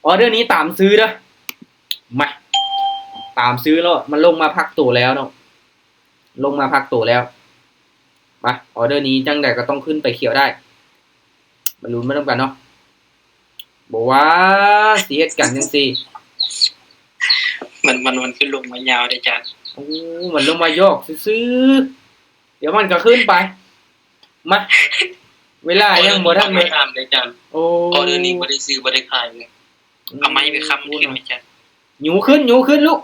ອອເດີນີ້ຕາມຊື້ເດີ. ມາ ຕາມຊື້ແລ້ວ ມັນລົງມາພັກໂຕແລ້ວເນາະ ລົງມາພັກໂຕແລ້ວ. ມາ ອອເດີນີ້ຈັ່ງໃດກໍຕ້ອງຂຶ້ນໄປຂຽວໄດ້ ມາລຸ້ນໄປນຳກັນເນາະ. ບໍ່ວ່າຊິເຮັດກັນຈັ່ງຊີ້ ມັນ ມັນ ມັນຄືລົງມາຍາວເດ້ຈານ. ໂອ້ ມັນລົງມາຢອກຊື່ໆ ດຽວມັນກໍຂຶ້ນໄປ. ມາ ເວລາຍັງບໍ່ທັນໝົດ ອອເດີນີ້ບໍ່ໄດ້ຊື້ບໍ່ໄດ້ຂາຍເລີຍ. ອືມ ເອົາໄມ້ໄປຄ້ຳຂຶ້ນແມ່ນຈ້ະ. ຍູ້ຂຶ້ນ ຍູ້ຂຶ້ນລູກ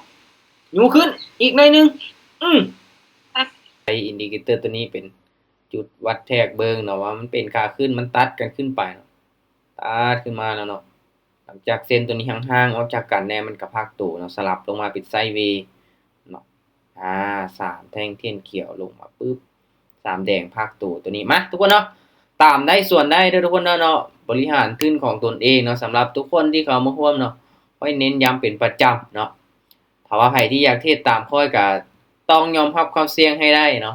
ຍູ້ຂຶ້ນອີກໜ້ອຍໜຶ່ງ. ອືມ ໄອອິນດິເຄເຕີຕົວນີ້ເປັນຈຸດວັດແທກເບິ່ງເນາະ ວ່າມັນເປັນຂາຂຶ້ນ ມັນຕັດກັນຂຶ້ນໄປເນາະ ຕັດຂຶ້ນມາແລ້ວເນາະ. ຫຼັງຈາກເສັ້ນຕົວນີ້ຫ່າງໆອອກຈາກກັນແດ່ ມັນກໍພັກໂຕເນາະ ສະຫຼັບລົງມາເປັນໄຊເວເນາະ. ອາ ສາມແທ່ງທຽນຂຽວລົງມາປຶບ ສາມແດງພັກໂຕຕົວນີ້. ມາ ທຸກຄົນເນາະ ຕາມໄດ້ສ່ວນໄດ້ເດີທຸກຄົນເນາະ ເນາະ ບໍລິຫານທຶນຂອງຕົນເອງເນາະ. ສຳລັບທຸກຄົນທີ່ເຂົ້າມາຮ່ວມເນາະ ຂ້ອຍເນັ້ນຢ້ຳເປັນປະຈຳເນາະ ຖ້າວ່າໃຜທີ່ຢາກເທຣດຕາມຂ້ອຍກໍຕ້ອງຍອມຮັບຄວາມສ່ຽງໃຫ້ໄດ້ເນາະ.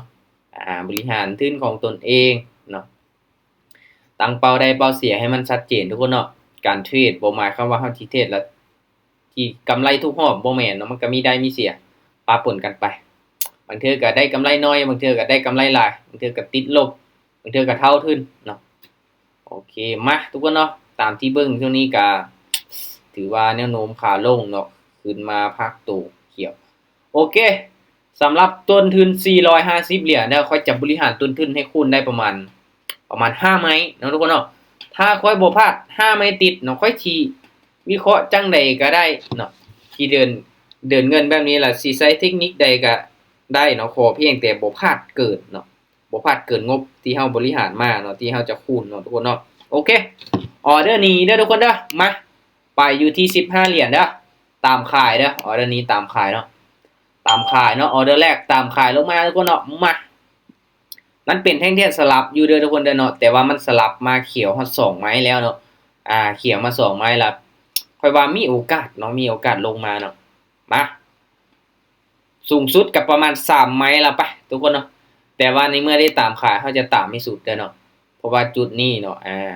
ອາ ບໍລິຫານທຶນຂອງຕົນເອງເນາະ ຕັ້ງເປົ້າໄດ້ເປົ້າເສຍໃຫ້ມັນຊັດເຈນທຸກຄົນເນາະ. ການເທຣດບໍ່ໝາຍຄວາມວ່າເຮົາຊິເທຣດແລ້ວ ທີ່ກຳໄລທຸກຮອບ ບໍ່ແມ່ນເນາະ ມັນກໍມີໄດ້ມີເສຍປະປົນກັນໄປ. ບາງເທື່ອກໍໄດ້ກຳໄລໜ້ອຍ ບາງເທື່ອກໍໄດ້ກຳໄລຫຼາຍ ບາງເທື່ອກໍຕິດລົບ ບາງເທື່ອກໍເທົ່າທຶນເນາະ. ໂອເຄ ມາ ທຸກຄົນເນາະ ຕາມທີ່ເບິ່ງຊ່ວງນີ້ກໍຖືວ່າແນວໂນ້ມຂາລົງເນາະ ຂຶ້ນມາພັກໂຕຂຽວ. ໂອເຄ ສຳລັບຕົ້ນທຶນສີ່ຮ້ອຍຫ້າສິບຫຼຽນເດີ ຂ້ອຍຈະບໍລິຫານຕົ້ນທຶນໃຫ້ຄູນໄດ້ປະມານ ປະມານຫ້າໄມ້ເນາະທຸກຄົນເນາະ. ຖ້າຂ້ອຍບໍ່ພາດຫ້າໄມ້ຕິດເນາະ ຂ້ອຍຊິວິເຄາະຈັ່ງໃດກໍໄດ້ເນາະ ທີ່ເດີນ ເດີນເງິນແບບນີ້ລະ ຊິໃຊ້ເທັກນິກໃດກໍໄດ້ເນາະ ຂໍພຽງແຕ່ບໍ່ພາດເກີນເນາະ ບໍ່ພາດເກີນງົບທີ່ເຮົາບໍລິຫານມາເນາະ ທີ່ເຮົາຈະຄູນເນາະທຸກຄົນເນາະ. ໂອເຄ ອອເດີນີ້ເດີທຸກຄົນເດີ ມາ ໄປຢູ່ທີ່ສິບຫ້າຫຼຽນເດີ ຕາມຂາຍເດີ ອອເດີນີ້ຕາມຂາຍເນາະ ຕາມຂາຍເນາະ. ອອເດີແລກຕາມຂາຍລົງມາທຸກຄົນເນາະ ມາ ມັນເປັນແທ່ງທຽນສະຫຼັບຢູ່ເດີທຸກຄົນເດີເນາະ ແຕ່ວ່າມັນສະຫຼັບມາຂຽວຮອດສອງໄມ້ແລ້ວເນາະ ອາ ຂຽວມາສອງໄມ້ລະ ຂ້ອຍວ່າມີໂອກາດເນາະ ມີໂອກາດລົງມາເນາະ. ມາ ສູງສຸດກໍປະມານສາມໄມ້ລະໄປທຸກຄົນເນາະ ແຕ່ວ່າໃນເມື່ອໄດ້ຕາມຂາຍ ເຮົາຈະຕາມໃຫ້ສຸດເດີເນາະ ເພາະວ່າຈຸດນີ້ເນາະ ອາ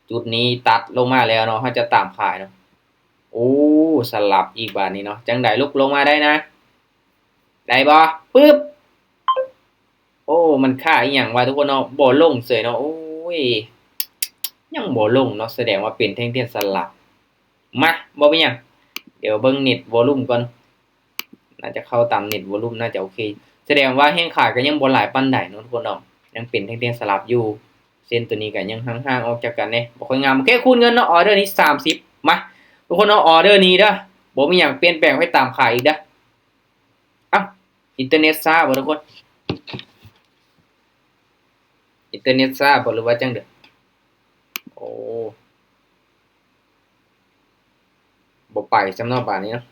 ຈຸດນີ້ຕັດລົງມາແລ້ວເນາະ ເຮົາຈະຕາມຂາຍເນາະ. ໂອ້ ສະຫຼັບອີກບາດນີ້ເນາະ ຈັ່ງໃດລຸກລົງມາໄດ້ນະ ໄດ້ບໍ່? ປຶບ ໂອ້ ມັນຄ່າອີ່ຫຍັງວະທຸກຄົນເນາະ ບໍ່ລົງເສີຍເນາະ. ໂອ້ຍ ຍັງບໍ່ລົງເນາະ ສະແດງວ່າເປັນແທ່ງທຽນສະຫຼັບ. ມາ ບໍ່ເປັນຫຍັງ ດຽວເບິ່ງເນັດວໍລຸ່ມກ່ອນ ໜ້າຈະເຂົ້າຕາມເນັດວໍລຸ່ມ ໜ້າຈະໂອເຄ ສະແດງວ່າແຮງຂາຍກໍຍັງບໍ່ຫຼາຍປານໃດເນາະທຸກຄົນເນາະ ຍັງເປັນແທ່ງທຽນສະຫຼັບຢູ່. ເສັ້ນຕົວນີ້ກໍຍັງຫ່າງໆອອກຈາກກັນແດ່ ບໍ່ຄ່ອຍງາມ. ໂອເຄ ຄູນເງິນເນາະ ອອເດີນີ້ສາມສິບ. ມາ ທຸກຄົນເນາະ ອອເດີນີ້ເດີ ບໍ່ມີຫຍັງປ່ຽນແປງ ຂ້ອຍຕາມຂາຍອີກເດີ. ເອົ້າ ອິນເຕີເນັດຊ້າບໍ່ທຸກຄົນ? ອິນເຕີເນັດຊ້າບໍ່ ຫຼືວ່າຈັ່ງໃດ? ໂອ້ ບໍ່ໄປຊ້ຳເນາະບາດນີ້ເນາະ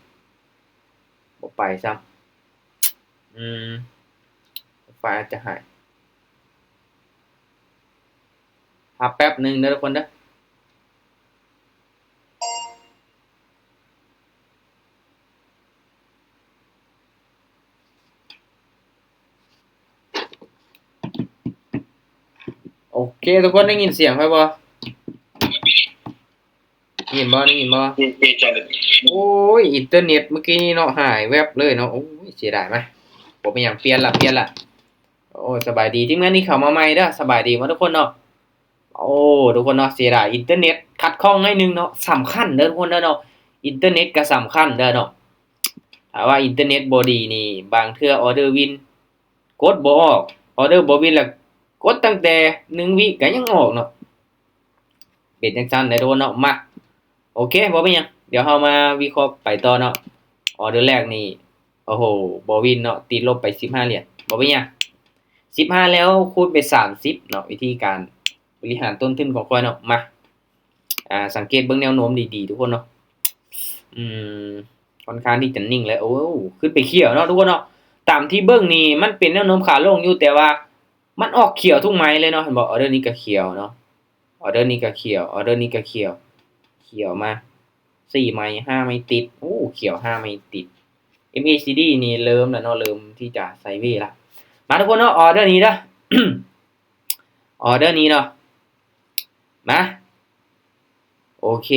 ບໍ່ໄປຊ້ຳ. ອືມ ໄຟອາດຈະຫາຍ ຖ້າແປັບໜຶ່ງເດີທຸກຄົນເດີ. ໂອເຄ ທຸກຄົນໄດ້ຍິນສຽງຂ້ອຍບໍ່? ໄດ້ຍິນບໍ່? ໄດ້ຍິນບໍ່? ໂອ້ຍ ອິນເຕີເນັດມື້ກີ້ນີ້ເນາະ ຫາຍແວັບເລີຍເນາະ. ໂອ້ຍ ເສຍດາຍມາ ບໍ່ເປັນຫຍັງ ປ່ຽນລະ ປ່ຽນລະ. ໂອ້ ສະບາຍດີທີມງານທີ່ເຂົ້າມາໃໝ່ເດີ ສະບາຍດີໝົດທຸກຄົນເນາະ. ໂອ້ ທຸກຄົນເນາະ ເສຍດາຍອິນເຕີເນັດຂັດຂ້ອງໜ້ອຍໜຶ່ງເນາະ. ສຳຄັນເດີທຸກຄົນເດີເນາະ ອິນເຕີເນັດກໍສຳຄັນເດີເນາະ. ຖ້າວ່າອິນເຕີເນັດບໍ່ດີນີ້ ບາງເທື່ອອອເດີວິນກົດບໍ່ອອກ ອອເດີບໍ່ວິນລະກົດຕັ້ງແຕ່ໜຶ່ງວິກໍຍັງອອກເນາະ ເປັນຈັ່ງຊັ້ນເດີທຸກຄົນເນາະ. ມາ ໂອເຄ ບໍ່ເປັນຫຍັງ ດຽວເຮົາມາວິເຄາະໄປຕໍ່ເນາະ. ອອເດີແລກນີ້ ໂອ້ໂຫ ບໍ່ວິນເນາະ ຕິດລົບໄປສິບຫ້າຫຼຽນ ບໍ່ເປັນຫຍັງ ສິບຫ້າແລ້ວຄູນໄປສາມສິບເນາະ. ວິທີການບໍລິຫານຕົ້ນທຶນຂອງຂ້ອຍເນາະ ມາ ອາ ສັງເກດເບິ່ງແນວໂນ້ມດີໆ ທຸກຄົນເນາະ. ອືມ ຂ້ອນຂ້າງທີ່ຈະນິ່ງເລີຍ ໂອ້ ຂຶ້ນໄປຂຽວເນາະທຸກຄົນເນາະ. ຕາມທີ່ເບິ່ງນີ້ມັນເປັນແນວໂນ້ມຂາລົງຢູ່ ແຕ່ວ່າມັນອອກຂຽວທຸກໄມ້ເລີຍເນາະ ເຫັນບໍ່? ອອເດີນີ້ກໍຂຽວເນາະ ອອເດີນີ້ກໍຂຽວ ອອເດີນີ້ກໍຂຽວ ຂຽວມາສີ່ໄມ້ຫ້າໄມ້ຕິດ ໂອ້ ຂຽວຫ້າໄມ້ຕິດ. ເອັມເອຊີດີນີ້ເລີ່ມແລ້ວເນາະ ເລີ່ມທີ່ຈະໄຊເວລະ. ມາທຸກຄົນເນາະ ອອເດີນີ້ເດີ ອອເດີນີ້ເນາະ ມາ ໂອເຄ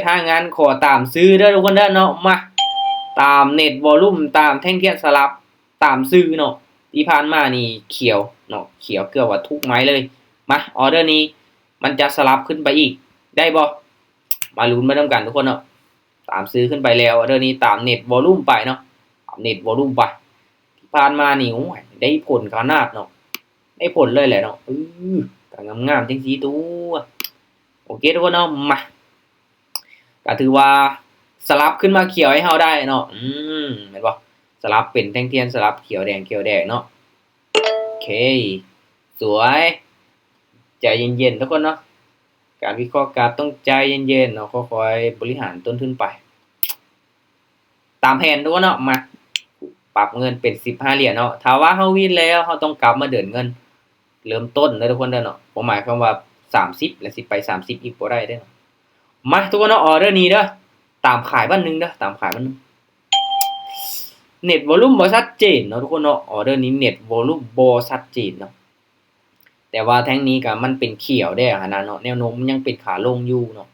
ຖ້າຊັ້ນຂໍຕາມຊື່ເດີທຸກຄົນເດີເນາະ. ມາ ຕາມເນັດວໍລຸ່ມ ຕາມແທ່ງທຽນສະຫຼັບ ຕາມຊື່ເນາະ. ທີ່ຜ່ານມານີ້ຂຽວເນາະ ຂຽວເກືອບວ່າທຸກໄມ້ເລີຍ. ມາ ອໍເດີນີ້ມັນຈະສະຫຼັບຂຶ້ນໄປອີກໄດ້ບໍ່? ມາລຸ້ນໄປນຳກັນທຸກຄົນເນາະ. ຕາມຊື່ຂຶ້ນໄປແລ້ວ ອໍເດີນີ້ຕາມເນັດວໍລຸ່ມໄປເນາະ ຕາມເນັດວໍລຸ່ມໄປ. ທີ່ຜ່ານມານີ້ ໂອ້ຍ ໄດ້ຜົນຂະໜາດເນາະ ໄດ້ຜົນເລີຍແຫຼະເນາະ. ເອີ ກະງາມໆ ຈັ່ງຊີ້ຕົວະ. ໂອເຄທຸກຄົນເນາະ ມາ ກະຖືວ່າສະຫຼັບຂຶ້ນມາຂຽວໃຫ້ເຮົາໄດ້ເນາະ. ອືມ ແມ່ນບໍ່? ສະຫຼັບເປັນແທ່ງທຽນສະຫຼັບຂຽວແດງ ຂຽວແດງເນາະ. ໂອເຄ ສວຍ ໃຈເຢັນໆ ທຸກຄົນເນາະ. ການວິເຄາະກາດຕ້ອງໃຈເຢັນໆ ເນາະ ຄ່ອຍໆ ບໍລິຫານຕົ້ນທຶນໄປ. ຕາມແຜນທຸກຄົນເນາະ ມາ ປັບເງິນເປັນສິບຫ້າຫຼຽນເນາະ. ຖ້າວ່າເຮົາວິນແລ້ວ ເຮົາຕ້ອງກັບມາເດີນເງິນເລີ່ມຕົ້ນເດີທຸກຄົນເດີເນາະ. ບໍ່ໝາຍຄວາມວ່າສາມສິບ ແລ້ວຊິໄປສາມສິບອີກບໍ່ໄດ້ເດີເນາະ. ມາທຸກຄົນເນາະ ອໍເດີນີ້ເດີ ຕາມຂາຍບັດໜຶ່ງເດີ ຕາມຂາຍບັດໜຶ່ງ. ເນັດວໍລຸ່ມບໍ່ຊັດເຈນເນາະທຸກຄົນເນາະ. ອໍເດີນີ້ເນັດວໍລຸ່ມບໍ່ຊັດເຈນເນາະ. ແຕ່ວ່າແທ່ງນີ້ກະມັນເປັນຂຽວແດ່ຫັ້ນນະເນາະ ແນວໂນ້ມມັນຍັງເປັນຂາລົງຢູ່ເນາະ.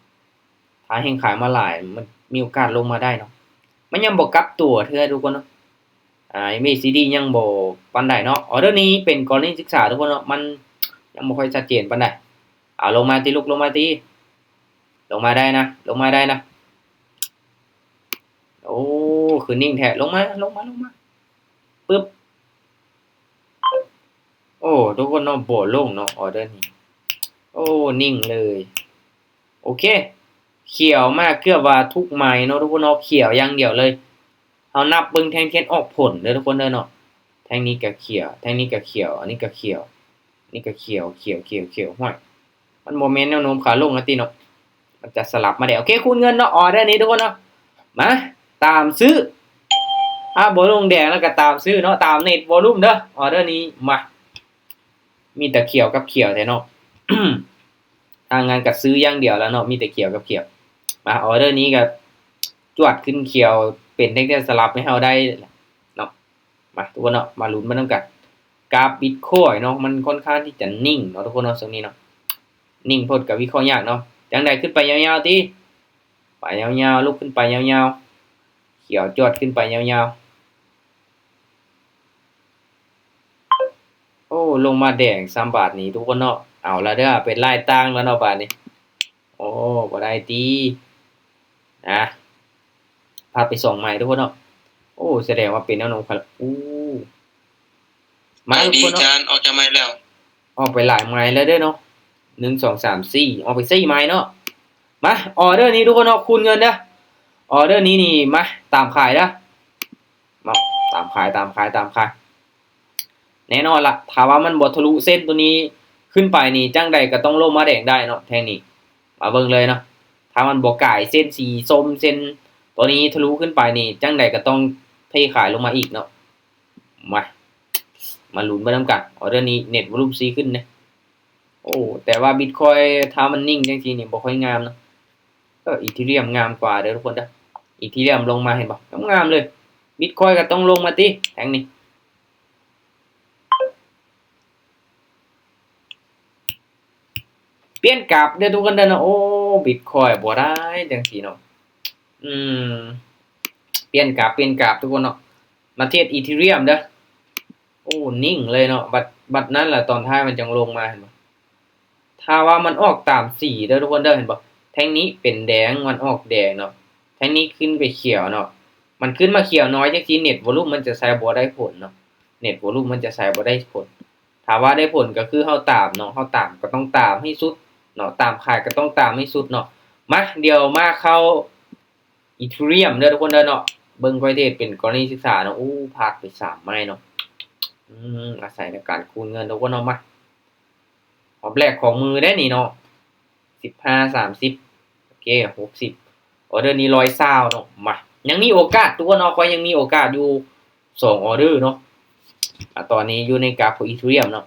ຖ້າແຮ່ງຂາຍມາຫຼາຍ ມັນມີໂອກາດລົງມາໄດ້ເນາະ. ມັນຍັງບໍ່ກັບຕົວເທື່ອທຸກຄົນເນາະ. ອາ ເອັມເອຊີດີ ຍັງບໍ່ປານໃດເນາະ. ອໍເດີນີ້ເປັນກໍລະນີສຶກສາທຸກຄົນເນາະ ມັນຍັງບໍ່ຄ່ອຍຊັດເຈນປານໃດ. ເອົາ ລົງມາຕິລູກ ລົງມາຕິ ລົງມາໄດ້ນະ ລົງມາໄດ້ນະ. ໂອ້ ຄືນິ່ງແທ້ ລົງມາ ລົງມາ ລົງມາ ປຶບ. ໂອ້ ທຸກຄົນເນາະ ບໍ່ລົງເນາະ ອໍເດີນີ້. ໂອ້ ນິ່ງເລີຍ. ໂອເຄ ຂຽວມາເກືອບວ່າທຸກໄມ້ເນາະທຸກຄົນເນາະ ຂຽວຢ່າງດຽວເລີຍ. ເຮົານັບເບິ່ງແທ່ງທຽນອອກຜົນເດີທຸກຄົນເດີເນາະ. ແທ່ງນີ້ກະຂຽວ ແທ່ງນີ້ກະຂຽວ ອັນນີ້ກະຂຽວ ນີ້ກະຂຽວ ຂຽວ ຂຽວ ຂຽວ. ຫ້ວຍ ມັນບໍ່ແມ່ນແນວໂນ້ມຂາລົງລະຕິເນາະ ມັນຈະສະຫຼັບມາແດ່. ໂອເຄ ຄູນເງິນເນາະ ອໍເດີນີ້ທຸກຄົນເນາະ. ມາ ຕາມຊື້ ຖ້າບໍ່ລົງແດງແລ້ວກະຕາມຊື້ເນາະ ຕາມເນັດວໍລຸ່ມເດີ. ອໍເດີນີ້ ມາ ມີແຕ່ຂຽວກັບຂຽວແທ້ເນາະ. ຖ້າຊັ້ນກະຊື້ຢ່າງດຽວແລ້ວເນາະ ມີແຕ່ຂຽວກັບຂຽວ. ມາ ອໍເດີນີ້ກະຈວດຂຶ້ນຂຽວ ເປັນແທ່ງທຽນສະຫຼັບໃຫ້ເຮົາໄດ້ເນາະ. ມາ ທຸກຄົນເນາະ ມາລຸ້ນໄປນຳກັນ. ກາບບິດຄອຍເນາະ ມັນຄ່ອນຂ້າງທີ່ຈະນິ່ງເນາະທຸກຄົນເນາະ ຊ່ວງນີ້ເນາະ. ນິ່ງໂພດກະວິເຄາະຍາກເນາະ. ຈັ່ງໃດ ຂຶ້ນໄປຍາວໆຕິ ໄປຍາວໆ ລຸກຂຶ້ນໄປຍາວໆ ຂຽວຈວດຂຶ້ນໄປຍາວໆ. ໂອ້ ລົງມາແດງຊ້ຳບາດນີ້ທຸກຄົນເນາະ. ເອົາລະເດີ ເປັນລາຍຕ່າງລະເນາະບາດນີ້. ໂອ້ ບໍ່ໄດ້ຕິ ອາ ພາດໄປສອງໄມ້ທຸກຄົນເນາະ. ໂອ້ ສະແດງວ່າເປັນແນວໂນ້ມຂາ ໂອ້ ມາ ໄປດີ ທຸກຄົນເນາະ ຈານ ອອກຈາກໄມ້ແລ້ວ ອອກໄປຫຼາຍໄມ້ແລ້ວເດີເນາະ. ໜຶ່ງ ສອງ ສາມ ສີ່ ອອກໄປສີ່ໄມ້ເນາະ. ມາ ອໍເດີນີ້ທຸກຄົນເນາະ ຄູນເງິນເດີ. ອໍເດີນີ້ນີ້ ມາ ຕາມຂາຍເດີ ເນາະ ຕາມຂາຍ ຕາມຂາຍ ຕາມຂາຍ. ແນ່ນອນລະ ຖ້າວ່າມັນບໍ່ທະລຸເສັ້ນໂຕນີ້ຂຶ້ນໄປນີ້ ຈັ່ງໃດກະຕ້ອງລົງມາແດງໄດ້ເນາະ ແທ່ງນີ້. ມາເບິ່ງເລີຍເນາະ ຖ້າມັນບໍ່ກາຍເສັ້ນສີສົ້ມ ເສັ້ນໂຕນີ້ທະລຸຂຶ້ນໄປນີ້ ຈັ່ງໃດກະຕ້ອງເທຂາຍລົງມາອີກເນາະ. ມາ ມາລຸ້ນໄປນຳກັນ. ອໍເດີນີ້ເນັດວໍລຸ່ມຊີ້ຂຶ້ນເດ້. ໂອ້ ແຕ່ວ່າບິດຄອຍ ຖ້າມັນນິ່ງຈັ່ງຊີ້ນີ້ ບໍ່ຄ່ອຍງາມເນາະ. ເອີ ອີເທີຣຽມງາມກວ່າເດີທຸກຄົນເດີ. ອີເທີຣຽມລົງມາ ເຫັນບໍ່ ງາມໆເລີຍ. ບິດຄອຍກະຕ້ອງລົງມາຕິ ແທ່ງນີ້. ປ່ຽນກາບເດີທຸກຄົນເດີເນາະ. ໂອ້ ບິດຄອຍບໍ່ໄດ້ຈັ່ງຊີ້ເນາະ. ອືມ ປ່ຽນກາບ ປ່ຽນກາບທຸກຄົນເນາະ. ມາເທຣດອີເທີຣຽມເດີ. ໂອ້ ນິ່ງເລີຍເນາະ. ບັດ ບັດນັ້ນລະຕອນທ້າຍມັນຈັ່ງລົງມາ ເຫັນບໍ່? ຖ້າວ່າມັນອອກຕາມສີເດີທຸກຄົນເດີ ເຫັນບໍ່? ແທ່ງນີ້ເປັນແດງ ມັນອອກແດງເນາະ ແທ່ງນີ້ຂຶ້ນໄປຂຽວເນາະ. ມັນຂຶ້ນມາຂຽວນ້ອຍຈັ່ງຊີ້ ເນັດວໍລຸ່ມມັນຈະໃຊ້ບໍ່ໄດ້ຜົນເນາະ ເນັດວໍລຸ່ມມັນຈະໃຊ້ບໍ່ໄດ້ຜົນ. ຖ້າວ່າໄດ້ຜົນກະຄືເຮົາຕາມເນາະ ເຮົາຕາມກະຕ້ອງຕາມໃຫ້ສຸດເນາະ ຕາມຂາຍກະຕ້ອງຕາມໃຫ້ສຸດເນາະ. ມາ ດຽວມາເຂົ້າອີເທີຣຽມເດີທຸກຄົນເດີເນາະ. ເບິ່ງຂ້ອຍເທຣດເປັນກໍລະນີສຶກສາເນາະ. ໂອ້ ພາດໄປສາມໄມ້ເນາະ. ອືມ ອາໄສໃນການຄູນເງິນທຸກຄົນເນາະ. ມາ ຮອບແລກຂອງມື້ເດ້ນີ້ເນາະ ສິບຫ້າ ສາມສິບ ໂອເຄ ຫົກສິບ. ອໍເດີນີ້ຮ້ອຍຊາວເນາະ. ມາ ຍັງມີໂອກາດທຸກຄົນເນາະ ຂ້ອຍຍັງມີໂອກາດຢູ່ສອງອໍເດີເນາະ. ອາ ຕອນນີ້ຢູ່ໃນກາບຂອງອີເທີຣຽມເນາະ.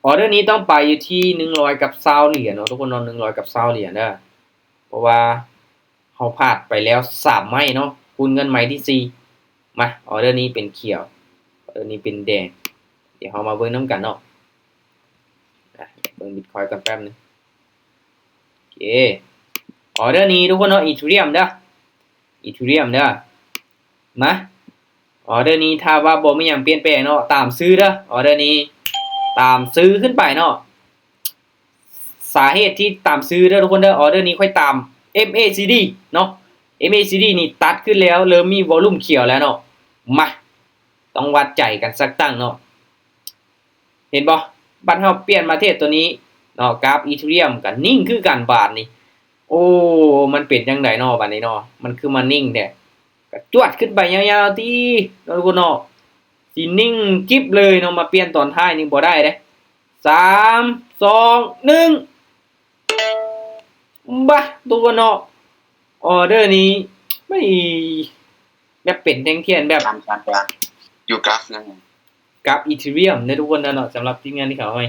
ອໍເດີນີ້ຕ້ອງໄປຢູ່ທີ່ໜຶ່ງຮ້ອຍກັບຊາວຫຼຽນເນາະທຸກຄົນເນາະ ໜຶ່ງຮ້ອຍກັບຊາວຫຼຽນເດີ. ເພາະວ່າເຮົາພາດໄປແລ້ວສາມໄມ້ເນາະ ຄູນເງິນໄມ້ທີສີ່. ມາ ອໍເດີນີ້ເປັນຂຽວ ອໍເດີນີ້ເປັນແດງ. ດຽວເຮົາມາເບິ່ງນຳກັນເນາະ. ອາ ເບິ່ງບິດຄອຍກ່ອນແປັບໜຶ່ງ. ເອ ອໍເດີນີ້ທຸກຄົນເນາະ ອີເທີຣຽມເດີ ອີເທີຣຽມເດີ ມາ ອໍເດີນີ້ຖ້າວ່າບໍ່ມີຫຍັງປ່ຽນແປງເນາະ ຕາມຊື້ເດີ ອໍເດີນີ້ຕາມຊື້ຂຶ້ນໄປເນາະ. ສາເຫດທີ່ຕາມຊື້ເດີທຸກຄົນເດີ ອໍເດີນີ້ຂ້ອຍຕາມ ເອັມ ເອ ຊີ ດີ ເນາະ ເອັມ ເອ ຊີ ດີ ນີ້ຕັດຂຶ້ນແລ້ວ ເລີ່ມມີວໍລຸມຂຽວແລ້ວເນາະ ມາ ຕ້ອງວັດໃຈກັນສັກຕັ້ງເນາະ. ເຫັນບໍ່? ບັດເຮົາປ່ຽນມາເທຣດຕົວນີ້ເນາະ ກາຟອີເທີຣຽມກໍນິ່ງຄືກັນບາດນີ້. ໂອ້ ມັນເປັນຈັ່ງໃດເນາະບາດນີ້ເນາະ ມັນຄືມານິ່ງແທ້? ກໍຈວດຂຶ້ນໄປຍາວໆຕິເນາະທຸກຄົນເນາະ ຊິນິ່ງກິບເລີຍເນາະ ມາປ່ຽນຕອນທ້າຍນີ້ບໍ່ໄດ້ເດ້. ສາມ ສອງ ໜຶ່ງ ບາ ທຸກຄົນເນາະ ອໍເດີນີ້ ໄມ່ ແບບເປັນແທ່ງທຽນແບບ ການ ການ ການ ຢູ່ກາຟນັ້ນ ກາຟອີເທີຣຽມເດີທຸກຄົນເນາະ ສຳລັບທີມງານທີ່ເຂົ້າໃໝ່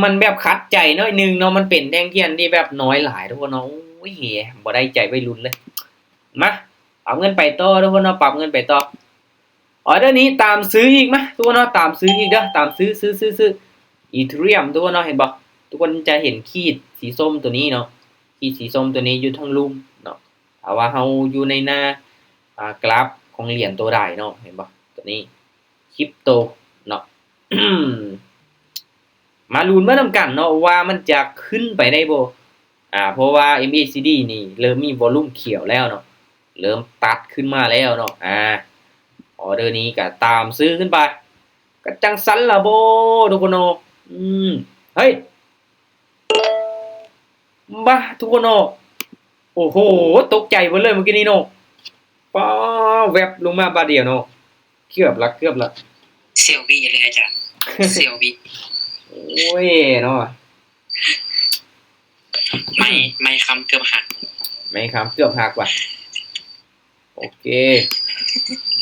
ມັນແບບຂັດໃຈໜ້ອຍໜຶ່ງເນາະ ມັນເປັນແທ່ງທຽນທີ່ແບບນ້ອຍຫຼາຍທຸກຄົນເນາະ. ໂອ້ຍ ບໍ່ໄດ້ໃຈໄວລຸ້ນເລີຍ. ມາ ປັບເງິນໄປຕໍ່ທຸກຄົນເນາະ ປັບເງິນໄປຕໍ່. ອໍເດີນີ້ຕາມຊື້ອີກ ມາ ທຸກຄົນເນາະ ຕາມຊື້ອີກເດີ ຕາມຊື້ ຊື້ ຊື້ ຊື້ ອີເທີຣຽມ ທຸກຄົນເນາະ ເຫັນບໍ່? ທຸກຄົນຈະເຫັນຂີດສີສົ້ມຕົວນີ້ເນາະ ຂີດສີສົ້ມຕົວນີ້ຢູ່ທາງລຸ່ມເນາະ ຖ້າວ່າເຮົາຢູ່ໃນໜ້າ ອ່າ ກຣາຟຂອງຫຼຽນໂຕໃດເນາະ ເຫັນບໍ່? ຕົວນີ້ ຄຣິບໂຕເນາະ ມາລຸ້ນມານຳກັນເນາະ ວ່າມັນຈະຂຶ້ນໄປໄດ້ບໍ່? ອ່າ ເພາະວ່າ ເອັມ ເອ ຊີ ດີ ນີ້ເລີ່ມມີວໍລຸມຂຽວແລ້ວເນາະ ເລີ່ມຕັດຂຶ້ນມາແລ້ວເນາະ. ອ່າ ອໍເດີນີ້ກໍຕາມຊື້ຂຶ້ນໄປ ກໍຈັ່ງຊັ້ນລະບໍ ທຸກຄົນເນາະ. ອືມ ເຮີ້ຍ ບາ ທຸກຄົນເນາະ ໂອ້ໂຫ ຕົກໃຈເບິດເລີຍມື້ກີ້ນີ້ເນາະ ປ້າ ແວັບລົງມາບາດດຽວເນາະ ເກືອບລະ ເກືອບລະ ສຽວວິເລີຍອາຈານ ສຽວວິ. ໂອ້ຍເນາະ ໄມ້ ໄມ້ຄ້ຳເກືອບຫັກ ໄມ້ຄ້ຳເກືອບຫັກວ່າ. ໂອເຄ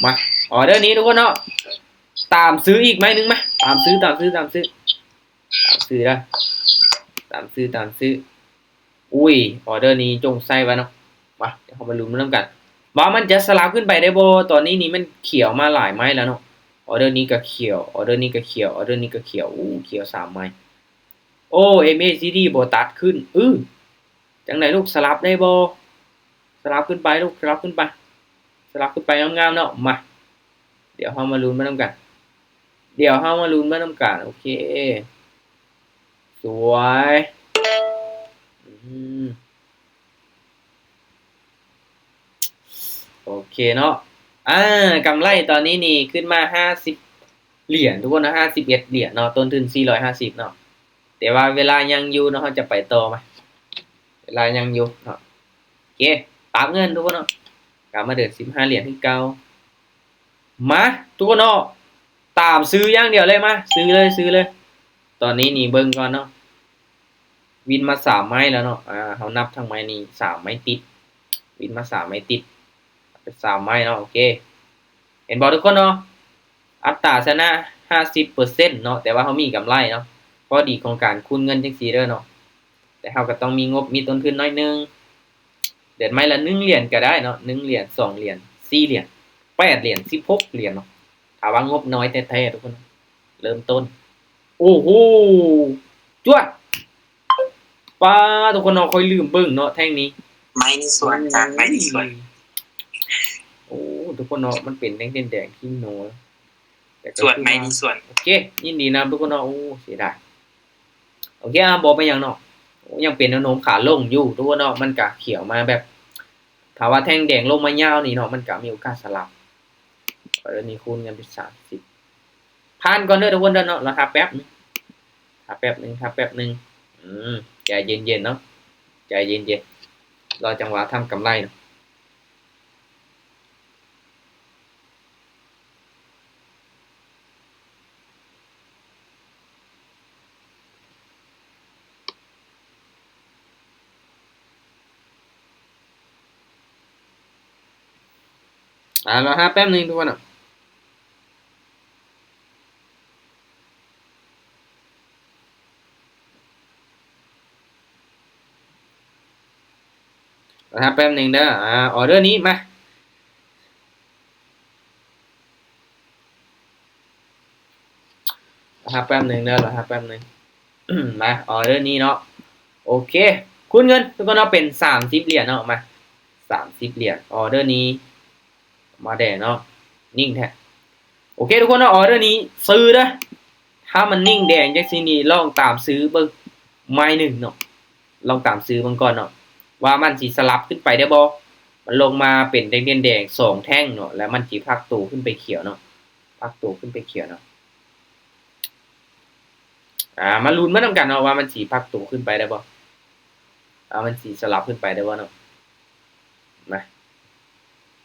ມາ ອໍເດີນີ້ທຸກຄົນເນາະ ຕາມຊື້ອີກໄມ້ໜຶ່ງ ມາ ຕາມຊື້ ຕາມຊື້ ຕາມຊື້ ຕາມຊື້ເດີ ຕາມຊື້ ຕາມຊື້. ອຸ້ຍ ອໍເດີນີ້ຈົ່ງໃສ່ໄວ້ເນາະ ມາ ດຽວເຮົາມາລຸ້ນນຳກັນ ວ່າມັນຈະສະຫຼັບຂຶ້ນໄປໄດ້ບໍ່? ຕອນນີ້ນີ້ມັນຂຽວມາຫຼາຍໄມ້ແລ້ວເນາະ ອໍເດີນີ້ກໍຂຽວ ອໍເດີນີ້ກໍຂຽວ ອໍເດີນີ້ກໍຂຽວ ໂອ້ ຂຽວສາມໄມ້. ໂອ້ ເອັມ ເອ ຊີ ດີ ບໍ່ຕັດຂຶ້ນ ອື້ ຈັ່ງໃດລູກ ສະຫຼັບໄດ້ບໍ່? ສະຫຼັບຂຶ້ນໄປລູກ ສະຫຼັບຂຶ້ນໄປ ສະຫຼັບຂຶ້ນໄປງາມໆເນາະ. ມາ ດຽວເຮົາມາລຸ້ນໄປນຳກັນ ດຽວເຮົາມາລຸ້ນໄປນຳກັນ. ໂອເຄ ສວຍ ອືມ ໂອເຄເນາະ ອ່າ ກຳໄລຕອນນີ້ນີ້ຂຶ້ນມາຫ້າສິບຫຼຽນ ທຸກຄົນເນາະ ຫ້າສິບເອັດຫຼຽນເນາະ ຕົ້ນທຶນສີ່ຮ້ອຍຫ້າສິບເນາະ. ແຕ່ວ່າເວລາຍັງຢູ່ເນາະ ເຮົາຈະໄປຕໍ່ມາ ເວລາຍັງຢູ່ເນາະ. ໂອເຄ ປັບເງິນທຸກຄົນເນາະ ກັບມາເດີນສິບຫ້າຫຼຽນຄືເກົ່າ. ມາ ທຸກຄົນເນາະ ຕາມຊື້ຢ່າງດຽວເລີຍ ມາ ຊື້ເລີຍ ຊື້ເລີຍ. ຕອນນີ້ນີ້ເບິ່ງກ່ອນເນາະ ວິນມາສາມໄມ້ແລ້ວເນາະ ອ່າ ເຮົານັບທັງໄມ້ນີ້ສາມໄມ້ຕິດ ວິນມາສາມໄມ້ຕິດ ເປັນສາມໄມ້ເນາະ. ໂອເຄ ເຫັນບໍ່ທຸກຄົນເນາະ ອັດຕາຊະນະຫ້າສິບເປີເຊັນເນາະ ແຕ່ວ່າເຮົາມີກຳໄລເນາະ ຂໍ້ດີຂອງການຄູນເງິນຈັ່ງຊີ້ເດີເນາະ ແຕ່ເຮົາກໍຕ້ອງມີງົບ ມີຕົ້ນທຶນໜ້ອຍໜຶ່ງ ເດືອນໄມ້ລະໜຶ່ງຫຼຽນກໍໄດ້ເນາະ ໜຶ່ງຫຼຽນ ສອງຫຼຽນ ສີ່ຫຼຽນ ແປດຫຼຽນ ສິບຫົກຫຼຽນເນາະ ຖ້າວ່າງົບນ້ອຍແທ້ໆ ທຸກຄົນ ເລີ່ມຕົ້ນ. ໂອ້ໂຫ ຈວດ ປ້າ ທຸກຄົນເນາະ ຂ້ອຍລືມເບິ່ງເນາະແທ່ງນີ້ ໄມ້ນີ້ສວນ ຈານໄມ້ນີ້ສວນ. ໂອ້ ທຸກຄົນເນາະ ມັນເປັນແດງໆ ຄິງໂນ ແຕ່ກໍສວນ ໄມ້ນີ້ສວນ. ໂອເຄ ຍິນດີນຳທຸກຄົນເນາະ ໂອ້ ເສຍດາຍ. ໂອເຄ ອ່າ ບໍ່ເປັນຫຍັງເນາະ ໂອ້ ຍັງເປັນແນວໂນ້ມຂາລົງຢູ່ ທຸກຄົນເນາະ ມັນກະຂຽວມາແບບ ຖ້າວ່າແທ່ງແດງລົງມາຍາວນີ້ເນາະ ມັນກະມີໂອກາດສະຫຼັບ. ກໍເລີຍນີ້ຄູນກັນເປັນສາມສິບ ຜ່ານກ່ອນເດີທຸກຄົນເດີເນາະ ລໍຖ້າແປັບໜຶ່ງ ຖ້າແປັບໜຶ່ງ ຖ້າແປັບໜຶ່ງ ອືມ ໃຈເຢັນໆເນາະ ໃຈເຢັນໆ ລໍຈັງຫວະທຳກຳໄລເນາະ. ອ່າ ລໍຖ້າແປັບໜຶ່ງທຸກຄົນເນາະ ລໍຖ້າແປັບໜຶ່ງເດີ. ອ່າ ອໍເດີນີ້ມາ ລໍຖ້າແປັບໜຶ່ງເດີ ລໍຖ້າແປັບໜຶ່ງ. ມາ ອໍເດີນີ້ເນາະ ໂອເຄ ຄູນເງິນທຸກຄົນເນາະ ເປັນສາມສິບຫຼຽນເນາະ ມາ ສາມສິບຫຼຽນ. ອໍເດີນີ້ມາແດງເນາະ ນິ່ງແທ້. ໂອເຄ ທຸກຄົນເນາະ ອໍເດີນີ້ຊື້ເດີ້. ຖ້າມັນນິ່ງແດງຈັ່ງຊີ້ນີ້ ລອງຕາມຊື້ເບິ່ງໄມ້ໜຶ່ງເນາະ ລອງຕາມຊື້ເບິ່ງກ່ອນເນາະ ວ່າມັນຊິສະຫຼັບຂຶ້ນໄປໄດ້ບໍ່. ມັນລົງມາເປັນແທ່ງແດງສອງແທ່ງເນາະ ແລ້ວມັນຊິພັກໂຕຂຶ້ນໄປຂຽວເນາະ ພັກໂຕຂຶ້ນໄປຂຽວເນາະ. ອ່າ ມາລຸ້ນມານຳກັນເນາະ ວ່າມັນຊິພັກໂຕຂຶ້ນໄປໄດ້ບໍ່ ວ່າມັນຊິສະຫຼັບຂຶ້ນໄປໄດ້ບໍ່ເນາະ. ມາ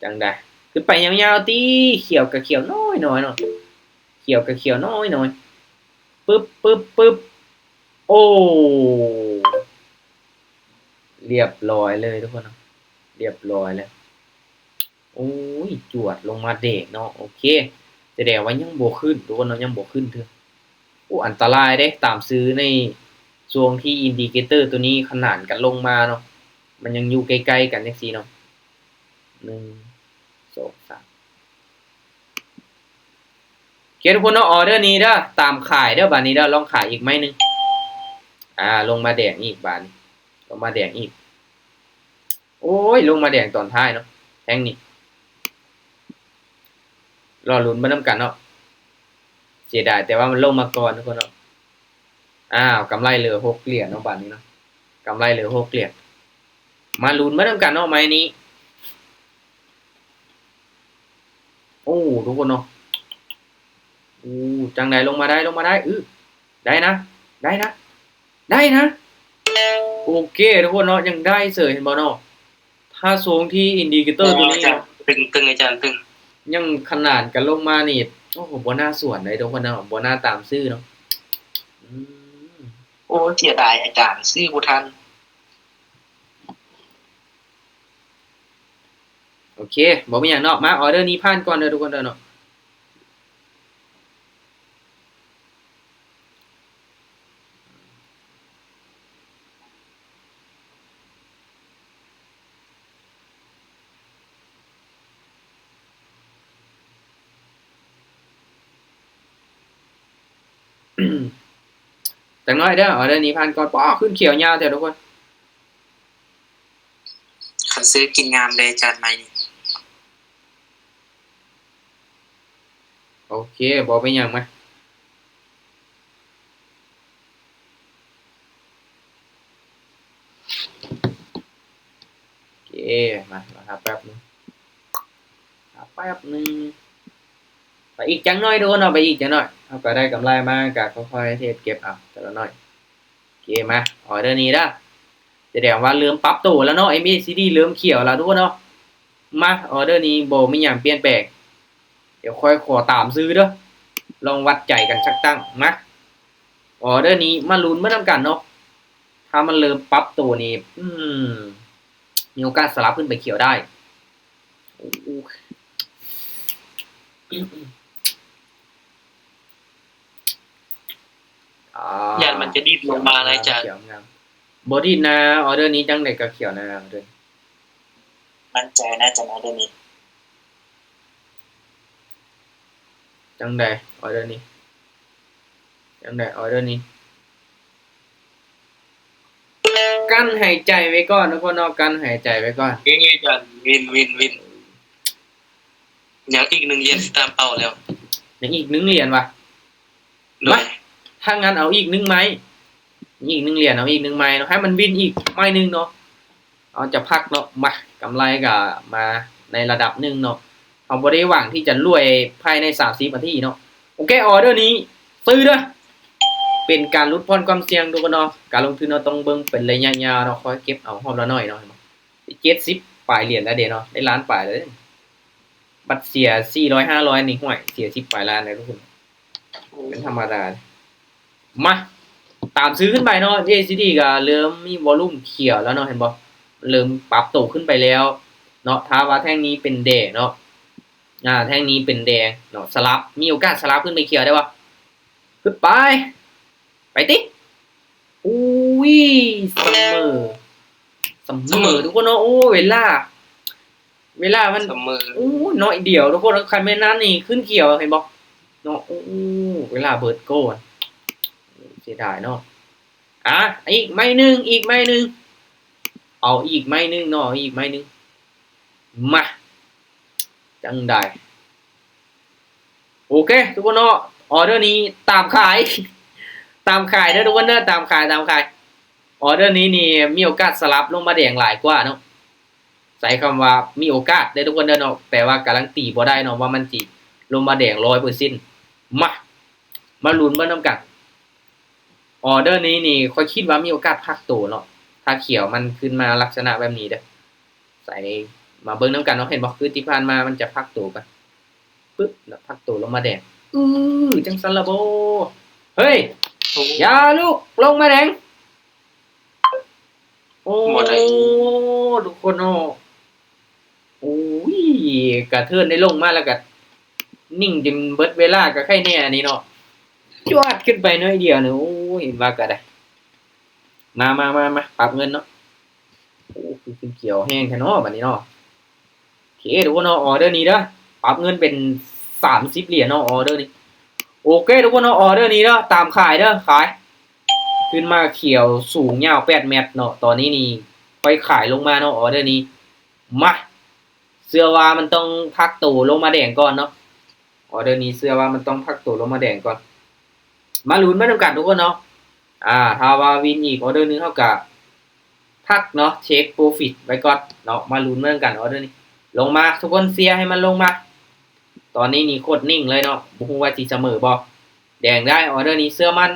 ຈັ່ງໃດ ຂຶ້ນໄປຍາວໆຕິ ຂຽວກະຂຽວນ້ອຍໆເນາະ ຂຽວກະຂຽວນ້ອຍໆ. ປຶບ ປຶບ ປຶບ ໂອ້ ລຽບຮ້ອຍເລີຍທຸກຄົນເນາະ ລຽບຮ້ອຍແລ້ວ. ໂອ້ຍ ຈວດລົງມາແດງເນາະ. ໂອເຄ ສະແດງວ່າຍັງບໍ່ຂຶ້ນທຸກຄົນເນາະ ຍັງບໍ່ຂຶ້ນເທື່ອ. ໂອ້ ອັນຕະລາຍເດ້ ຕາມຊື້ໃນຊ່ວງທີ່ອິນດິເຄເຕີໂຕນີ້ຂະໜານກັນລົງມາເນາະ ມັນຍັງຢູ່ໃກ້ໆກັນຈັ່ງຊີ້ເນາະ ໜຶ່ງ ສອງ ສາມ. ໂອເຄ ທຸກຄົນເນາະ ອໍເດີນີ້ເດີ້ ຕາມຂາຍເດີ້ ບາດນີ້ເດີ້ ລອງຂາຍອີກໄມ້ໜຶ່ງ. ອ່າ ລົງມາແດງອີກ ບາດນີ້ລົງມາແດງອີກ. ໂອ້ຍ ລົງມາແດງຕອນທ້າຍເນາະ ແທ່ງນີ້ ລໍລຸ້ນເບິ່ງນຳກັນເນາະ. ເສຍດາຍແຕ່ວ່າມັນລົງມາກ່ອນທຸກຄົນເນາະ. ອ້າວ ກຳໄລເຫຼືອຫົກຫຼຽນເນາະ ບາດນີ້ເນາະ ກຳໄລເຫຼືອຫົກຫຼຽນ. ມາລຸ້ນເບິ່ງນຳກັນເນາະ ໄມ້ນີ້. ໂອ້ ທຸກຄົນເນາະ ໂອ້ ຈັ່ງໃດ ລົງມາໄດ້ ລົງມາໄດ້ ອື ໄດ້ນະ ໄດ້ນະ ໄດ້ນະ. ໂອເຄ ທຸກຄົນເນາະ ຍັງໄດ້ເສີຍ ເຫັນບໍ່ເນາະ. ຖ້າຊ່ວງທີ່ອິນດິເຄເຕີໂຕນີ້ ຕຶງ ຕຶງ ອາຈານ ຕຶງ ຍັງຂະໜານກັນລົງມານີ້ ໂອ້ໂຫ ບໍ່ໜ້າສວນເດ້ທຸກຄົນເນາະ ບໍ່ໜ້າຕາມຊື້ເນາະ. ອືມ ໂອ້ ເສຍດາຍອາຈານ ຊື້ບໍ່ທັນ. ໂອເຄ ບໍ່ມີຫຍັງເນາະ ມາ ອໍເດີນີ້ຜ່ານກ່ອນເດີທຸກຄົນເດີເນາະ. ຈັກໜ້ອຍເດີ ອໍເດີນີ້ຜ່ານກ່ອນ. ປ້າ ຂຶ້ນຂຽວຍາວແທ້ທຸກຄົນ. ຄັນຊື້ກິນງາມເດ້ ຈານໃໝ່ນີ້. ໂອເຄ ບໍ່ເປັນຫຍັງ ມາ. ໂອເຄ ມາ ມາຖ້າແປັບໜຶ່ງ ຖ້າແປັບໜຶ່ງ. ໄປອີກຈັກໜ້ອຍທຸກຄົນເນາະ ໄປອີກຈັກໜ້ອຍ ເຮົາກໍໄດ້ກຳໄລມາ ກໍຄ່ອຍໆເທຣດເກັບເອົາແຕ່ລະໜ້ອຍ. ໂອເຄ ມາ ອໍເດີນີ້ເດີ ສະແດງວ່າເລີ່ມປັບໂຕແລ້ວເນາະ ເອັມເອຊີດີ ເລີ່ມຂຽວແລ້ວທຸກຄົນເນາະ. ມາ ອໍເດີນີ້ບໍ່ມີຫຍັງປ່ຽນແປງ ດຽວຂ້ອຍຂໍຕາມຊື້ເດີ ລອງວັດໃຈກັນສັກຕັ້ງ. ມາ ອໍເດີນີ້ມາລຸ້ນເບິ່ງນຳກັນເນາະ ຖ້າມັນເລີ່ມປັບໂຕນີ້ ອືມ ມີໂອກາດສະຫຼັບຂຶ້ນໄປຂຽວໄດ້. ໂອ້ ອ່າ ຢ້ານມັນຈະດີດລົງມານະ ອາຈານ. ບໍ່ດີດນະ ອໍເດີນີ້ຈັ່ງໃດກໍຂຽວນະ ອໍເດີ. ໝັ້ນໃຈນະ ຈະມາເລື່ອງນີ້. ຈັ່ງໃດ ອໍເດີນີ້? ຈັ່ງໃດ ອໍເດີນີ້? ກັ້ນຫາຍໃຈໄວ້ກ່ອນ ທຸກຄົນເນາະ ກັ້ນຫາຍໃຈໄວ້ກ່ອນ. ເອີ ຈານ ວິນ ວິນ ວິນ. ຍັງອີກໜຶ່ງຫຼຽນຊິຕາມເປົ້າແລ້ວ. ຍັງອີກໜຶ່ງຫຼຽນວະ? ໂດຍ. ມາ ຖ້າຊັ້ນເອົາອີກໜຶ່ງໄມ້ ອີກໜຶ່ງຫຼຽນ ເອົາອີກໜຶ່ງໄມ້ເນາະ ໃຫ້ມັນວິນອີກໄມ້ໜຶ່ງເນາະ. ເຮົາຈະພັກເນາະ ມາ ກຳໄລກໍມາໃນລະດັບໜຶ່ງເນາະ. ເຮົາບໍ່ໄດ້ຫວັງທີ່ຈະລວຍພາຍໃນສາມສິບນາທີເນາະ. ໂອເຄ ອໍເດີນີ້ຊື້ເດີ້ ເປັນການຫຼຸດຜ່ອນຄວາມສ່ຽງ ທຸກຄົນເນາະ. ການລົງທຶນເຮົາຕ້ອງເບິ່ງເປັນໄລຍະຍາວເນາະ ຄ່ອຍເກັບເອົາຮອບລະໜ້ອຍເນາະ. ເຫັນບໍ່ ເຈັດສິບປາຍຫຼຽນແລ້ວເດເນາະ ໄດ້ລ້ານປາຍແລ້ວເດ້. ບັດເສຍສີ່ຮ້ອຍຫ້າຮ້ອຍນີ້ ຫ້ວຍ ເສຍສິບປາຍລ້ານເດ້ທຸກຄົນ ເປັນທຳມະດາ. ມາ ຕາມຊື້ຂຶ້ນໄປເນາະ ເອຊດີ ກໍເລີ່ມມີວໍລຸ່ມຂຽວແລ້ວເນາະ ເຫັນບໍ່ ເລີ່ມປັບໂຕຂຶ້ນໄປແລ້ວເນາະ. ຖ້າວ່າແທ່ງນີ້ເປັນແດງເນາະ ອ່າ ແທ່ງນີ້ເປັນແດງເນາະ ສະຫຼັບ ມີໂອກາດສະຫຼັບຂຶ້ນໄປຂຽວໄດ້ບໍ່? ຂຶ້ນໄປ ໄປຕິ. ອຸ້ຍ ສະເໝີ ສະເໝີ ສະເໝີ ທຸກຄົນເນາະ. ໂອ້ ເວລາ ເວລາມັນ ສະເໝີ ໂອ້ ໜ້ອຍດຽວ ທຸກຄົນ. ຄັນແມ່ນນັ້ນນີ້ຂຶ້ນຂຽວ ເຫັນບໍ່ເນາະ. ໂອ້ ເວລາເບີດໂກນ ເສຍດາຍເນາະ. ອ່ະ ອີກໄມ້ໜຶ່ງ ອີກໄມ້ໜຶ່ງ ເອົາອີກໄມ້ໜຶ່ງເນາະ ເອົາອີກໄມ້ໜຶ່ງ ມາ ຈັ່ງໃດ ໂອເຄ ທຸກຄົນເນາະ ອໍເດີນີ້ຕາມຂາຍ ຕາມຂາຍເດີທຸກຄົນເດີ ຕາມຂາຍ ຕາມຂາຍ ອໍເດີນີ້ນີ້ມີໂອກາດສະຫຼັບລົງມາແດງຫຼາຍກວ່າເນາະ ໃຊ້ຄຳວ່າມີໂອກາດເດີທຸກຄົນເດີເນາະ ແປວ່າກາລັນຕີບໍ່ໄດ້ເນາະວ່າມັນຊິລົງມາແດງຮ້ອຍເປີເຊັນ ມາ ມາລຸ້ນເບິ່ງນຳກັນ ອໍເດີນີ້ນີ້ຂ້ອຍຄິດວ່າມີໂອກາດພັກໂຕເນາະ ຖ້າຂຽວມັນຂຶ້ນມາລັກສະນະແບບນີ້ເດີ ໃສ່ມາເບິ່ງນຳກັນເນາະ ເຫັນບໍ່ ຄືທີ່ຜ່ານມາມັນຈະພັກໂຕກັນ ປຶບ ແລ້ວພັກໂຕລົງມາແດງ ອື ຈັ່ງຊັ້ນລະບໍ ເຮີ້ຍ ໂອ້ ຢ່າລູກ ລົງມາແດງ ໂອ້ ບໍ່ໄດ້ ທຸກຄົນເນາະ ໂອ້ຍ ກະເທີນໄດ້ລົງມາແລ້ວກະນິ່ງຈົນເບິດເວລາ ກະໄຄແນ່ອັນນີ້ເນາະ ຈວດຂຶ້ນໄປໜ້ອຍດຽວນີ້ ໂອ້ ເຫັນວ່າກະໄດ້ ມາ ມາ ມາ ມາ ປັບເງິນເນາະ ໂອ້ ຄືຂຶ້ນຂຽວແຮງແທ້ເນາະ ບາດນີ້ເນາະ ໂອເຄ ທຸກຄົນເນາະ ອໍເດີນີ້ເດີ ປັບເງິນເປັນສາມສິບຫຼຽນເນາະ ອໍເດີນີ້ ໂອເຄ ທຸກຄົນເນາະ ອໍເດີນີ້ເດີ ຕາມຂາຍເດີ ຂາຍ ຂຶ້ນມາຂຽວສູງຍາວແປດແມັດເນາະ ຕອນນີ້ນີ້ຂ້ອຍຂາຍລົງມາເນາະ ອໍເດີນີ້ ມາ ເຊື່ອວ່າມັນຕ້ອງພັກໂຕລົງມາແດງກ່ອນເນາະ ອໍເດີນີ້ເຊື່ອວ່າມັນຕ້ອງພັກໂຕລົງມາແດງກ່ອນ ມາລຸ້ນໄປນຳກັນທຸກຄົນເນາະ ອ່າ ຖ້າວ່າວິນອີກອໍເດີໜຶ່ງ ເຮົາກະພັກເນາະ ເຊັກໂປຣຟິດໄວ້ກ່ອນເນາະ ມາລຸ້ນໄປນຳກັນອໍເດີນີ້ ລົງມາ ທຸກຄົນເຊຍໃຫ້ມັນລົງມາ ຕອນນີ້ນີ້ໂຄດນິ່ງເລີຍເນາະ ບໍ່ຮູ້ວ່າຊິສະເໝີບໍ່ ແດງໄດ້ ອໍເດີນີ້ເຊື່ອໝັ້ນ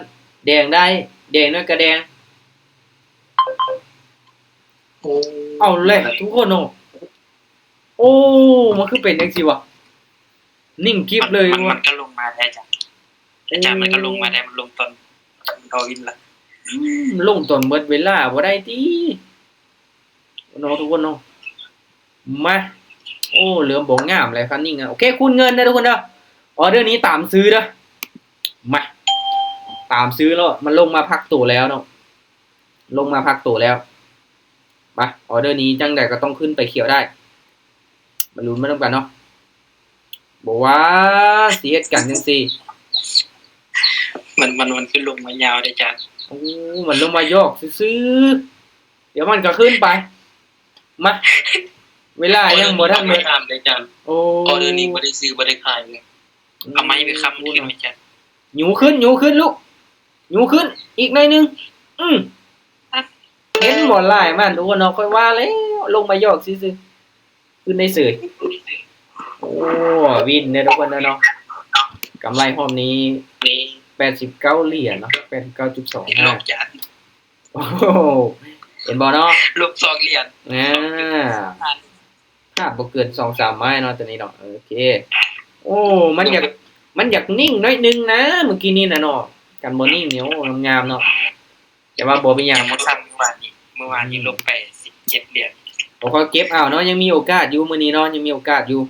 ແດງໄດ້ ແດງໜ້ອຍກະແດງ ໂອ້ ເອົາແຫຼະທຸກຄົນເນາະ ໂອ້ ມັນຄືເປັນຈັ່ງຊີ້ວະ ນິ່ງກິບເລີຍ ມັນ ມັນ ມັນກໍລົງມາໄດ້ ອາຈານ ອາຈານ ມັນກໍລົງມາໄດ້ ມັນລົງຕອນ ມັນເອົາວິນລະ ອືມ ລົງຕອນເບິດເວລາບໍ່ໄດ້ຕິ ເນາະ ທຸກຄົນເນາະ ມາ ໂອ້ ເລີ່ມບໍ່ງາມແລ້ວຄັນນີ້ ໂອເຄ ຄູນເງິນເດີທຸກຄົນເດີ ອໍເດີນີ້ຕາມຊື້ເດີ ມາ ຕາມຊື້ເນາະ ມັນລົງມາພັກໂຕແລ້ວເນາະ ລົງມາພັກໂຕແລ້ວ ມາ ອໍເດີນີ້ຈັ່ງໃດກໍຕ້ອງຂຶ້ນໄປຂຽວໄດ້ ມາລຸ້ນໄປນຳກັນເນາະ ບໍ່ວ່າຊິເຮັດກັນຈັ່ງຊີ້ ມັນ ມັນ ມັນຄືລົງມາຍາວເດ້ຈານ ໂອ້ ມັນລົງມາຢອກຊື່ໆ ດຽວມັນກໍຂຶ້ນໄປ ມາ ເວລາຍັງບໍ່ທັນໝົດ ຕາມເດ້ຈານ ໂອ້ ອໍເດີນີ້ບໍ່ໄດ້ຊື້ບໍ່ໄດ້ຂາຍເລີຍ ເອົາໄມ້ໄປຄ້ຳຂຶ້ນໄປຈານ ຍູ້ຂຶ້ນ ຍູ້ຂຶ້ນລູກ ຍູ້ຂຶ້ນ ອີກໜ້ອຍໜຶ່ງ ອື ເຫັນບໍ່ ລາຍມັນ ໂອ້ ເນາະ ຂ້ອຍວ່າແລ້ວ ລົງມາຢອກຊື່ໆ ຂຶ້ນໄດ້ເສີຍ ໂອ້ ວິນເດີທຸກຄົນເດີເນາະ ກຳໄລຮອບນີ້ແປດສິບເກົ້າຫຼຽນເນາະ ແປດສິບເກົ້າຈຸດສອງຫ້າ ໂອ້ ເຫັນບໍ່ເນາະ ລົບສອງຫຼຽນ ອ່າ ພາດບໍ່ເກີນສອງສາມໄມ້ເນາະ ຕົວນີ້ເນາະ ໂອເຄ ໂອ້ ມັນຢາກ ມັນຢາກນິ່ງໜ້ອຍໜຶ່ງນະ ມື້ກີ້ນີ້ນະເນາະ ຄັນບໍ່ນິ່ງນີ້ ໂອ້ ງາມໆເນາະ ແຕ່ວ່າບໍ່ເປັນຫຍັງ ຍັງບໍ່ທັນ ມື້ວານນີ້ ມື້ວານນີ້ລົບໄປສິບເຈັດຫຼຽນ ໂອ້ ຂ້ອຍເກັບເອົາເນາະ ຍັງມີໂອກາດຢູ່ ມື້ນີ້ເນາະ ຍັງມີໂອກາດຢູ່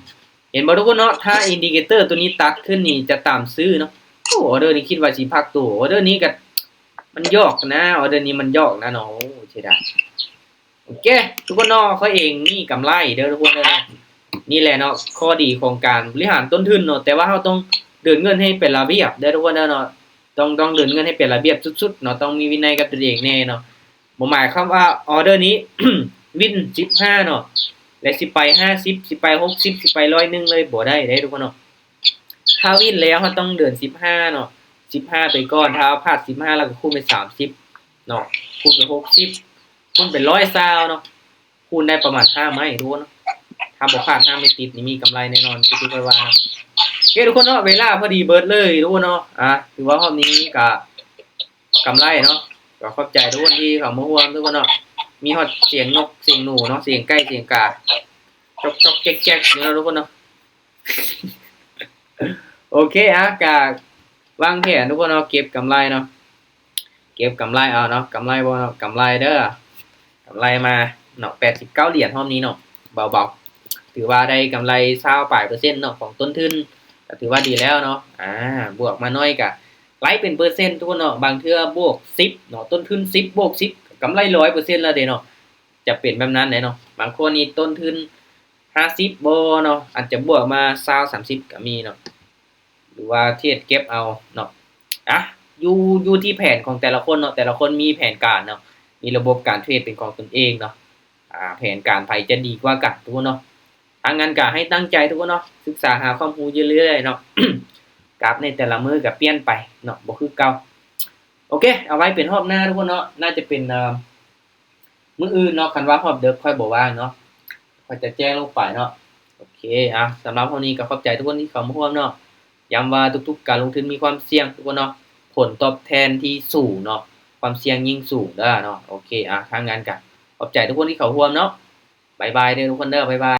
ເຫັນບໍ່ທຸກຄົນເນາະ ຖ້າອິນດິເຄເຕີຕົວນີ້ຕັດຂຶ້ນນີ້ຈະຕາມຊື້ເນາະ ໂອ້ ອໍເດີນີ້ຄິດວ່າຊິພັກໂຕ ອໍເດີນີ້ກໍມັນຢອກນະ ອໍເດີນີ້ມັນຢອກນະເນາະ ໂອ້ ເສຍດາຍ ໂອເຄ ທຸກຄົນເນາະ ຂ້ອຍເອງມີກຳໄລເດີທຸກຄົນເດີເນາະ ນີ້ແຫຼະເນາະ ຂໍ້ດີຂອງການບໍລິຫານຕົ້ນທຶນເນາະ ແຕ່ວ່າເຮົາຕ້ອງເດີນເງິນໃຫ້ເປັນລະບຽບເດີທຸກຄົນເດີເນາະ ຕ້ອງ ຕ້ອງເດີນເງິນໃຫ້ເປັນລະບຽບສຸດໆເນາະ ຕ້ອງມີວິໄນກັບຕົວເອງແດ່ເນາະ ບໍ່ໝາຍຄວາມວ່າອໍເດີນີ້ວິນສິບຫ້າເນາະ ແລະ ຊິໄປຫ້າສິບ ຊິໄປຫົກສິບ ຊິໄປຮ້ອຍໜຶ່ງເລີຍ ບໍ່ໄດ້ເດ້ທຸກຄົນເນາະ ຖ້າວິນແລ້ວເຮົາຕ້ອງເດີນສິບຫ້າເນາະ ສິບຫ້າໄປກ່ອນ ຖ້າເຮົາພາດສິບຫ້າແລ້ວກໍຄູນເປັນສາມສິບເນາະ ຄູນເປັນຫົກສິບ ຄູນເປັນຮ້ອຍຊາວເນາະ ຄູນໄດ້ປະມານຫ້າໄມ້ທຸກຄົນເນາະ ຖ້າບໍ່ພາດຫ້າໄມ້ຕິດນີ້ມີກຳໄລແນ່ນອນ ຄືທີ່ຂ້ອຍວ່າເນາະ ໂອເຄທຸກຄົນເນາະ ເວລາພໍດີເບິດເລີຍທຸກຄົນເນາະ ອ່າ ຖືວ່າຮອບນີ້ກະກຳໄລເນາະ ກໍຂອບໃຈທຸກຄົນທີ່ເຂົ້າມາຮ່ວມທຸກຄົນເນາະ ມີຮອດສຽງນົກສຽງໜູເນາະ ສຽງໄກ່ສຽງກາ ຈອກໆແຈກໆຢູ່ເນາະທຸກຄົນເນາະ ໂອເຄ ອ່ະ ກະວາງແຜນທຸກຄົນເນາະ ເກັບກຳໄລເນາະ ເກັບກຳໄລເອົາເນາະ ກຳໄລບໍ່ເນາະ ກຳໄລເດີ ກຳໄລມາເນາະ ແປດສິບເກົ້າຫຼຽນຮອບນີ້ເນາະ ເບົາໆ ຖືວ່າໄດ້ກຳໄລຊາວປາຍເປີເຊັນເນາະ ຂອງຕົ້ນທຶນ ກໍຖືວ່າດີແລ້ວເນາະ ອ່າ ບວກມາໜ້ອຍກະໄລ່ເປັນເປີເຊັນທຸກຄົນເນາະ ບາງເທື່ອບວກສິບເນາະ ຕົ້ນທຶນສິບບວກສິບ ກຳໄລຮ້ອຍເປີເຊັນແລ້ວເດ້ເນາະ ຈະເປັນແບບນັ້ນແຫຼະເນາະ ບາງຄົນນີ້ຕົ້ນທຶນຫ້າສິບບໍ່ເນາະ ອາດຈະບວກມາຊາວ ສາມສິບກໍມີເນາະ ຫຼືວ່າເທຣດເກັບເອົາເນາະ ອ່ະ ຢູ່ ຢູ່ທີ່ແຜນຂອງແຕ່ລະຄົນເນາະ, ແຕ່ລະຄົນມີແຜນການເນາະ, ມີລະບົບການເທຣດເປັນຂອງຕົນເອງເນາະ. ອາ ແຜນການໃຜຈະດີກວ່າກັນທຸກຄົນເນາະ. ທາງນັ້ນກໍໃຫ້ຕັ້ງໃຈທຸກຄົນເນາະ, ສຶກສາຫາຄວາມຮູ້ຢູ່ເລື້ອຍໆເນາະ. ກາຟໃນແຕ່ລະມື້ກໍປ່ຽນໄປເນາະ, ບໍ່ຄືເກົ່າ. ໂອເຄ ເອົາໄວ້ເປັນຮອບໜ້າທຸກຄົນເນາະ, ໜ້າຈະເປັນ ເອີ ມື້ອື່ນເນາະ, ຄັນວ່າຮອບເດິກຂ້ອຍບໍ່ວ່າງເນາະ, ຂ້ອຍຈະແຈ້ງລົງໄປເນາະ. ໂອເຄ ອາ ສຳລັບຮອບນີ້ກໍຂອບໃຈທຸກຄົນທີ່ເຂົ້າມາຮ່ວມເນາະ. ຢ້ຳວ່າທຸກໆການລົງທຶນມີຄວາມສ່ຽງທຸກຄົນເນາະ, ຜົນຕອບແທນທີ່ສູງເນາະ, ຄວາມສ່ຽງຍິ່ງສູງເດີເນາະ. ໂອເຄ ອາ ທາງນັ້ນກໍຂອບໃຈທຸກຄົນທີ່ເຂົ້າຮ່ວມເນາະ. ບາຍບາຍເດີທຸກຄົນເດີ, ບາຍບາຍ.